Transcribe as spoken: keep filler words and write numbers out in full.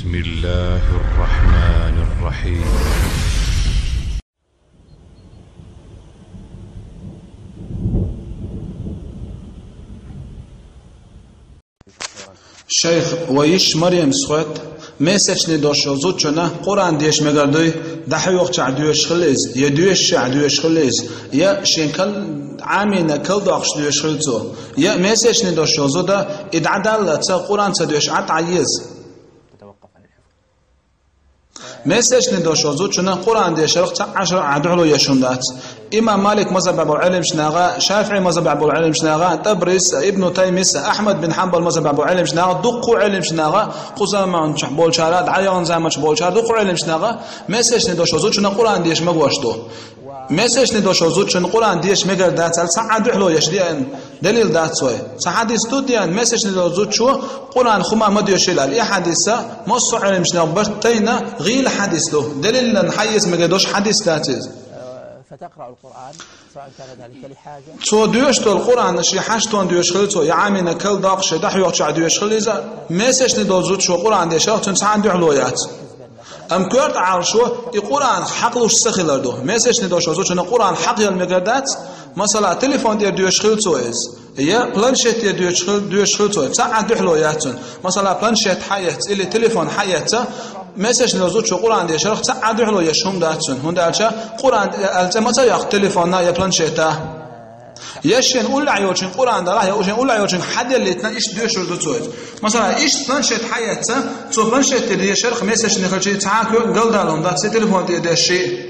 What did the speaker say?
بسم الله الرحمن الرحيم. Шайх, вай йиша Марем схот, месячный дош йола зудчунна Къуръан деша мегар дуй, дӀахьоьхучохь доьшуш хила иза, я доьшучохь доьшуш хила иза, я шен кал-, Ӏамийна кал доккхуш доьшуш хила цо, я месячный дош йола зуда, и дӀадаллалц Къуръан ца доьшуш Ӏа дӀа еза. Месячный дош йола зудчунна Къуръан дешарх цхьа а шарӀан дуьхьало еш хӀума дац. Имам Малик мазхабехь болу Ӏеламнаха, ШафиӀи мазхабехь болу Ӏеламнаха, ТӀабарис, Ибну Таймис, Ахьмад бин Хьанбал мазхабехь болу Ӏеламнаха, дуккха а Ӏеламнаха, кху заманчохь болчара, дӀаяханчу заманчохь болчара, дуккха а Ӏеламнаха, месячный дош йола зудчунна Къуръан деша магош ду. Месячный дош йола зудчунна Къуръан деша мегар дац аьлла, цхьа а дуьхьало еш деана, делил дац вай. Цхьа хьадис ду деана, месячный дош йола зудчо Къуръан хӀумма ма доьшийла аьлла. И хьадис массо а Ӏеламнах барт тайна гӀийла хьадис ду. Делилан хьаэца мегар долуш хьадис дац иза. فتقرأ القرآن، سواء كان ذلك لحاجة. Цо доьшуш долу Къуръан шен хьаштонна доьшуш хила цо, я Ӏамийна кал доккхуш, я дӀахьоьхучохь доьшуш хила иза, месячный дош йола зудчо Къуръан дешарх цуьнан цхьа а дуьхьало яц. Амма коьрта Ӏалашо и Къуръан хьакъ луш ца хилар ду. Месячный дош йола зудчунна Къуръан хьакъ яла мегар дац, масала, телефон тӀера доьшуш хила цо иза, я планшет тӀера доьшуш хила, доьшуш хила цо иза. Цхьа а дуьхьало яц цуьнан. Масала, планшет хьаэцча или телефон хьаэцча, месячный дош йола зудчо Къуръан дешарх цхьа а дуьхьало еш хӀума дац цуьнан. ХӀунда аьлча Къуръан аьлла цӀе ма ца йоккху телефонна я планшета. Я шен уллехь йолчун Къуръан далахь, я шен уллехь йолчуьнга хьаделлийтина, иштта доьшур ду цо иза. Масала, иштта планшет хьаэцча, цо планшет тӀера дешарх месячный хилча цхьа а коьрта галдала хӀума дац, телефон тӀера дешча.